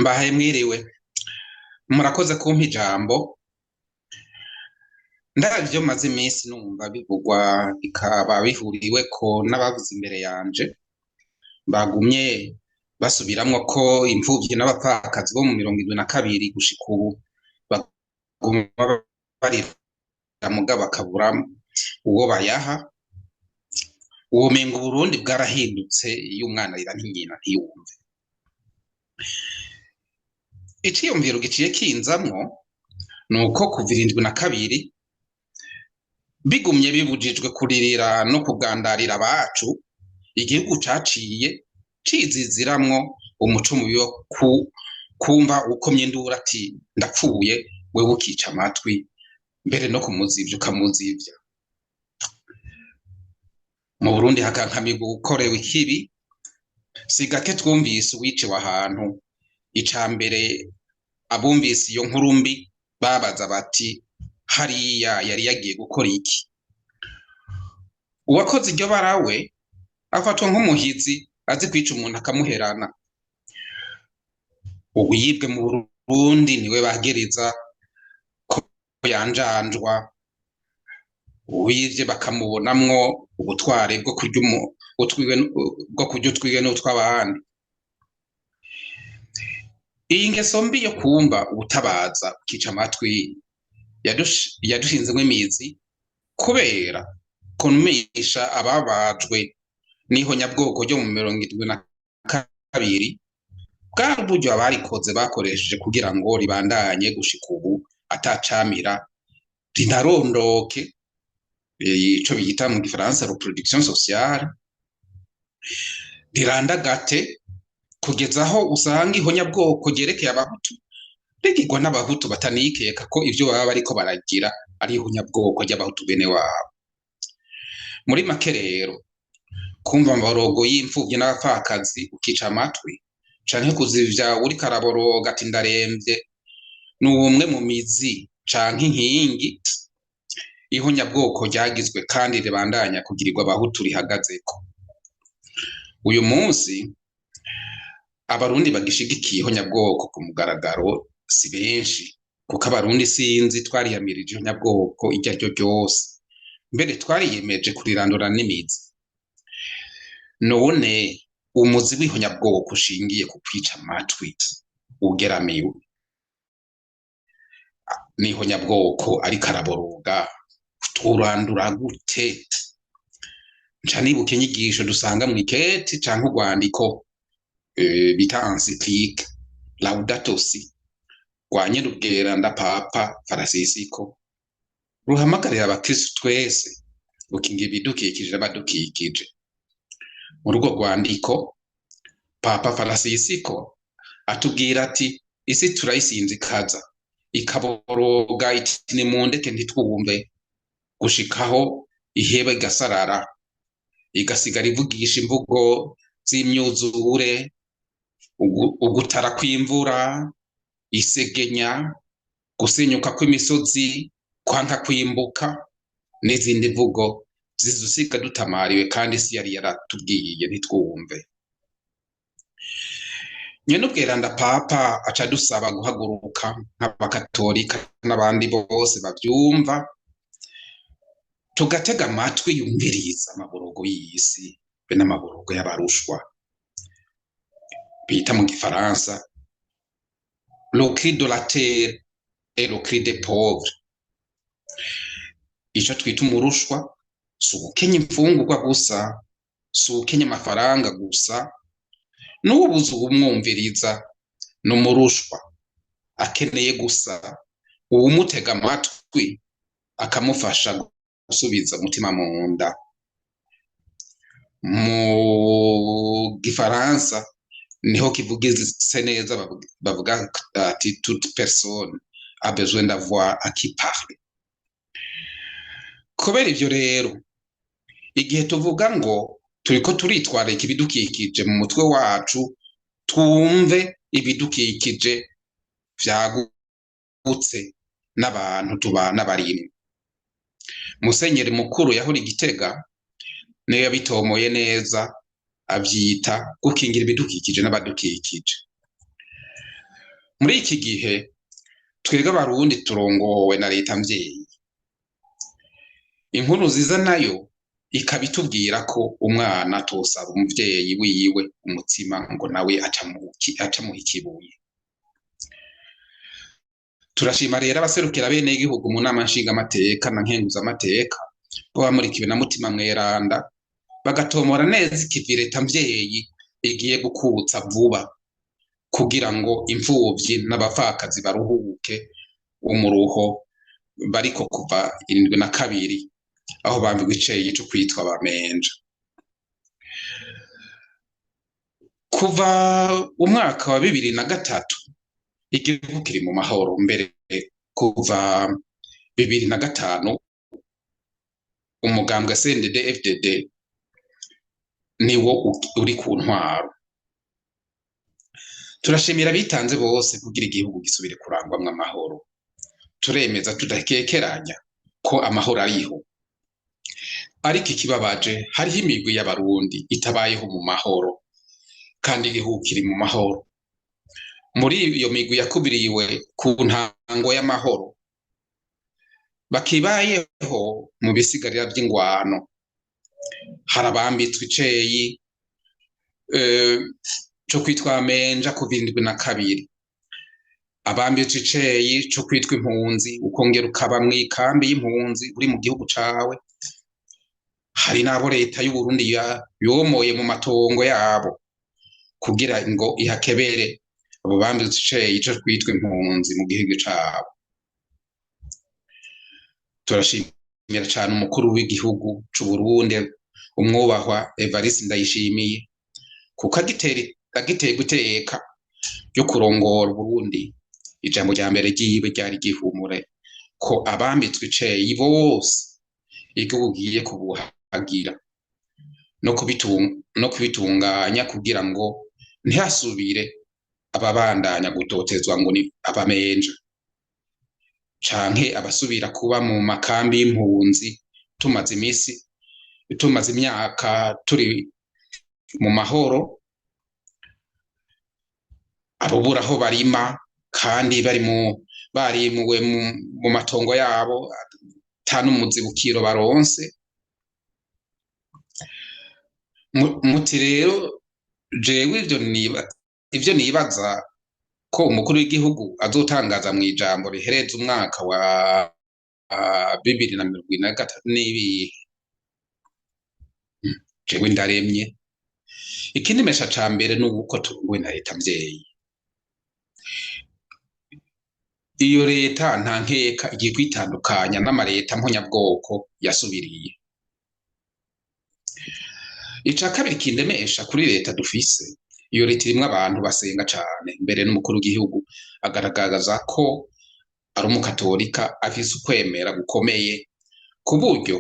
Mbahaye mwiriwe, murakoze kumpa ijambo. Ndavye ivyo maze iminsi numva bivugwa, bikaba bihuriweko n'abavuze imbere yanje, bagumye basubiramwo ko impfuvyi n'abapfakazi bo mu 72 gushika ubu baguma barira mugabo bakabura uwo bayaha. Womenga Uburundi bwarahindutse, iyo umwana arira nyina ntiyumve. Iciyumviro giciye kinzamwo nuko kuva 72 bigumye bibujijwe kuririra no kugandarira abacu, igihugu caciye ciziziramwo umuco mubi wo kumva uwukomye induru ati ndapfuye, wewe ukica amatwi, mbere no kumuzivya ukamuzivya. Mu Burundi hakankamirwa uwukorewe ikibi. Si gake twumvise uwiciwe ahantu, ica mbere abumvise iyo nkuru mbi babaza bati: hariya yari yagiye gukora iki? Uwakoze iryo bara we afatwa nk'umuhizi azi kwica umuntu akamuherana. Uwibwe mu Burundi niwe bagereza ko yanjanjwa, uwivye bakamubonamwo ubutwari bwo kurya utwiwe, bwo kurya utwiwe n'utw'abandi. Iyi ngeso mbi yo kumva ubutabaza ukica amatwi yadushinzemwo imizi kubera kunumisha ababajwe n'ihonyabwoko ryo mu 72. Bwari uburyo abarikoze bakoresheje kugira ngo ribandanye gushika ubu atacamira, rinarondoke, ico bita mu gifaransa reproduction sociale, rirandagate kugeza aho usanga ihonyabwoko ryerekeye abahutu rigirwa n'abahutu batanikeka ko ivyo baba bariko baragira ari ihonyabwoko ry'abahutu bene wabo. Muri make rero, kumva amaborogo y'imfuvyi n'abapfakazi ukica amatwi, canke kuzivya uriko araboroga ati ndaremvye, ni umwe mu mizi canke inkingi ihonyabwoko ryagizwe kandi ribandanya kugirirwa abahutu rihagazeko. Uyu munsi abarundi bagishigikiye ihonyabwoko ku mugaragaro si benshi, kuko abarundi sinzi twariyamirije ihonyabwoko iryo ariryo ryose, mbere twariyemeje kurirandura n'imizi. None umuzi w'ihonyabwoko ushingiye ku kwica amatwi ugeramiwe n'ihonyabwoko ariko araboroga, twurandura gute? Nca nibuka inyigisho dusanga mw'ikete canke urwandiko bita encyclique Laudato Si rwa Nyenubweranda Papa Francisco, ruhamagarira abakristu twese gukingira ibidukikije n'abadukikije. Muri urwo rwandiko Papa Francisco atubwira ati: isi turayisinzikaza ikaboroga iti nimundeke ntitwumve, gushikaho iheba igasarara, igasigara ivugisha imvugo z'imyuzure, ugutara kw'imvura, isegenya, gusenyuka kw'imisozi, kwanka kwimbuka n'izindi mvugo zidusiga dutamariwe, kandi isi yari yaratubwiye ntitwumve. Nyenubweranda Papa aca adusaba guhaguruka nk'abakatolika n'abandi bose bavyumva, tugatega amatwi yumviriza amaborogo y'isi be n'amaborogo y'abarushwa, bita mu gifaransa le cri de la terre et le cri des pauvres. Ico twita umurushwa si uwukenya imfungurwa gusa, si uwukenya amafaranga gusa, n'uwubuze uwumwumviriza n'umurushwa, akeneye gusa uwumutega amatwi akamufasha gusubiza umutima mu nda. Mu gifaransa niho kivugitse neza, bavuga ati: toute personne a besoin d'avoir à qui parler. Kubera ivyo rero, igihe tuvuga ngo turiko turitwararika ibidukikije mu mutwe wacu, twumve ibidukikije vyagutse n'abantu tubana barimwo. Musenyeri mukuru yahora i Gitega niyo yabitomoye neza, avyita gukingira ibidukikije n'abadukikije. Muri iki gihe twebwe Abarundi turongowe na leta mvyeyi. Inkuru nziza nayo ikaba itubwira ko umwana atosaba umuvyeyi wiwe umutsima ngo nawe acamuha ikibuye. Turashima rero abaserukira abenegihugu mu nama nshingamateka na nkenguzamateka bo bamurikiwe na Mutima Mweranda, bagatomora neza ikivi leta mvyeyi igiye gukutsa vuba kugira ngo imfuvyi n'abapfakazi baruhuke umuruho bariko kuva 72 aho bambikwa iceyi co kwitwa bamenja. Kuva umwaka wa 2003 igihugu kiri mu mahoro, mbere kuva 2005 umugambwe CNDD FDD niwo uri ku ntwaro. Turashimira abitanze bose kugira igihugu gisubire kurangwamwo amahoro. Turemeza tudakekeranya ko amahoro ariho, ariko ikibabaje hariho imigwi y'Abarundi itabayeho mu mahoro kandi igihugu kiri mu mahoro. Muri iyo migwi yakubiriwe ku ntango y'amahoro bakibayeho mu bisigarira vy'ingwano, hari abambitswe iceyi co kwitwa amenja kuva 72, abambitswe iceyi co kwitwa impunzi ukongera ukaba mw'ikambi y'impunzi uri mu gihugu cawe. Hari n'abo leta y'Uburundi yomoye mu matongo yabo kugira ngo ihakebere abo bambitswe iceyi co kwitwa impunzi mu gihugu cabo. Turashimira cane umukuru w'igihugu c'Uburundi umwubahwa Evariste Ndayishimiye, kuko agiterwa iteka ryo kurongora Uburundi, ijambo rya mbere ryiwe ryari igihumure ko abambitswe iceyi bose igihugu kigiye kubuhagira no kubitunganya kugira ngo ntihasubire ababandanya gutotezwa ngo ni abamenja canke abasubira kuba mu makambi y'impunzi. Tumaze imisi, tumaze imyaka turi mu mahoro, abobura aho barima kandi barimuwe mu matongo yabo ata n'umuzibukiro baronse. Muti rero jewe ivyo nibaza ko umukuru w'igihugu azotangaza mw'ijambo rihereza umwaka wa 2023 n'ibihe? Jewe ndaremye. Ikindi mesha ca mbere ni uko turongowe na leta mvyeyi. Iyo leta nta nkeka igiye kwitandukanya n'amareta mponyabwoko yasubiriye. Ica kabiri kindemesha kuri leta dufise, iyo leta irimwo abantu basenga cane, mbere n'umukuru w'igihugu agaragaza ko ari umukatolika afise ukwemera gukomeye, ku buryo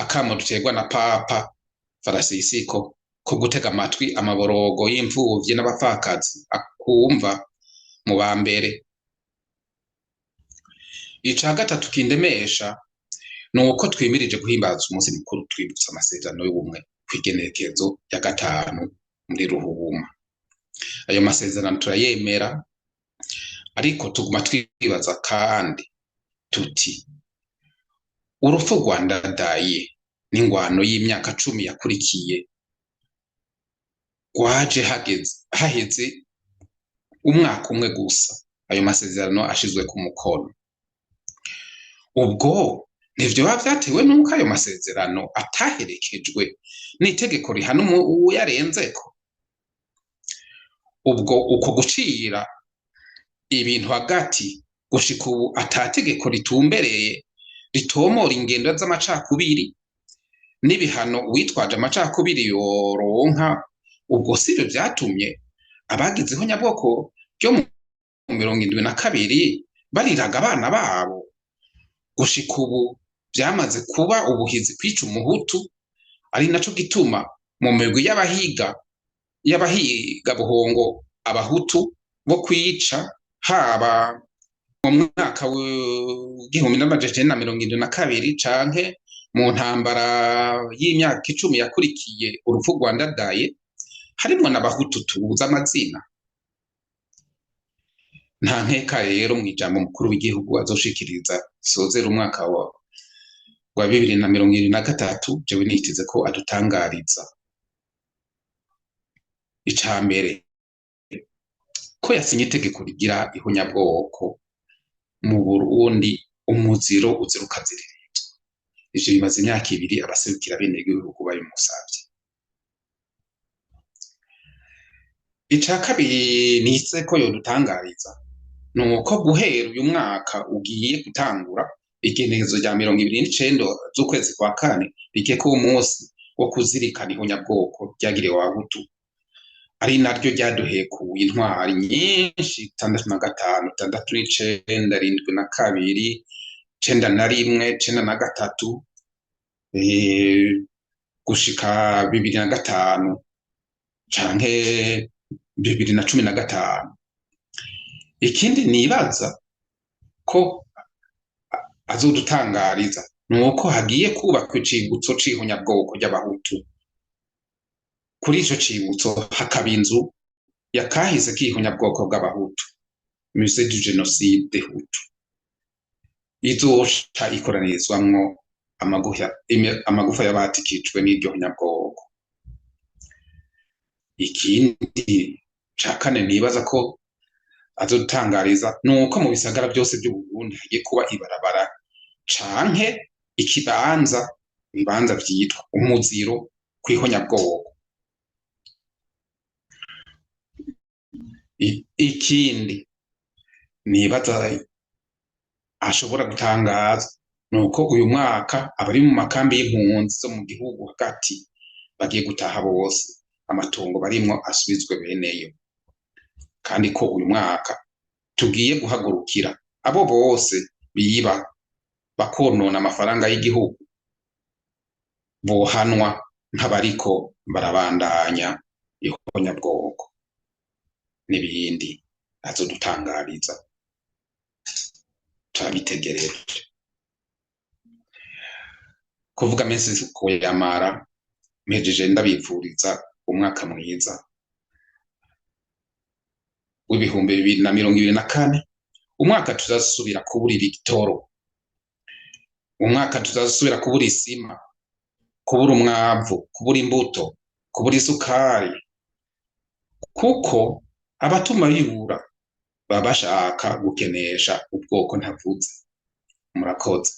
akamo duterwa na Papa Francisco ko gutega amatwi amaborogo y'imfuvyi n'abapfakazi akumva mu ba mbere. Ica gatatu kindemesha ni uko twimirije guhimbaza umunsi mukuru twibutsa amasezerano y'ubumwe kw'igenekerezo ya 5 muri Ruhuma. Ayo masezerano turayemera, ariko tuguma twibaza kandi tuti urupfu rwa Ndadaye n'ingwano y'imyaka 10 yakurikiye rwaje haheze umwaka umwe gusa ayo masezerano ashizwe ku mukono. Ubwo ntivyoba vyatewe n'uko ayo masezerano ataherekejwe n'itegeko rihana uwuyarenzeko? Ubwo uko gucira ibintu hagati gushika ubu atategeko ritumbereye ritomora ingendo z'amacakubiri n'ibihano uwitwaje amacakubiri yoronka, ubwo sivyo vyatumye abagize ihonyabwoko ryo mu 72 bariraga abana babo? Gushika ubu vyamaze kuba ubuhizi kwica umuhutu, ari naco gituma mu migwi y'abahiga buhongo abahutu bo kwica, haba mu mwaka w'1972 canke mu ntambara y'imyaka 10 yakurikiye urupfu rwa Ndadaye, harimwo n'abahutu tuzi amazina. Nta nkeka rero mw'ijambo mukuru w'igihugu azoshikiriza risozera umwaka wa 2023, jewe niteze ko adutangariza ica mbere ko yasinye itegeko rigira ihonyabwoko mu Burundi, umuziro uzira ukaziririzwa. Ivyo bimaze imyaka 2 abaserukira abenegihugu babimusavye. Ica kabiri niteze ko yodutangariza nuko guhera uyu mwaka ugiye gutangura, igenekerezo rya 29 z'ukwezi kwa kane rigiye kuba umunsi wo kuzirikana ihonyabwoko ryagiriwe abahutu, ari naryo ryaduhekuye intwari nyinshi: 65, 69, 72, 91, 93, gushika 2005 canke 2015. Ikindi nibaza ko azodutangariza nuko hagiye kubakwa icibutso c'ihonyabwoko ry'abahutu. Kuri ico cibutso hakaba inzu yakahise k'ihonyabwoko bw'abahutu, Musée du Génocide Hutu, izoca ikoranirizwamwo amagufa y'abatikijwe n'iryo honyabwoko. Ikindi ca kane nibaza ko azodutangariza nuko mu bisagara vyose vy'Uburundi hagiye kuba ibarabara canke ikibanza, ibibanza vyitwa umuziro kw'ihonyabwoko. Ikindi nibaza ashobora gutangaza nuko uyu mwaka abari mu makambi y'impunzi zo mu gihugu hagati bagiye gutaha bose, amatongo barimwo asubizwe beneyo, kandi ko uyu mwaka tugiye guhagurukira abo bose biba bakonona amafaranga y'igihugu, bohanwa nk'abariko barabandanya ihonyabwoko. N'ibindi azodutangariza turabitegereje. Kuvuga mensi kuyamara, mpejeje ndabipfuriza umwaka mwiza w'2024, umwaka tuzasubira kubura ibitoro, umwaka tuzasubira kubura isima, kubura umwavu, kubura imbuto, kubura isukari, kuko abatuma bibura baba bashaka gukenesha ubwoko ntavuze. Murakoze.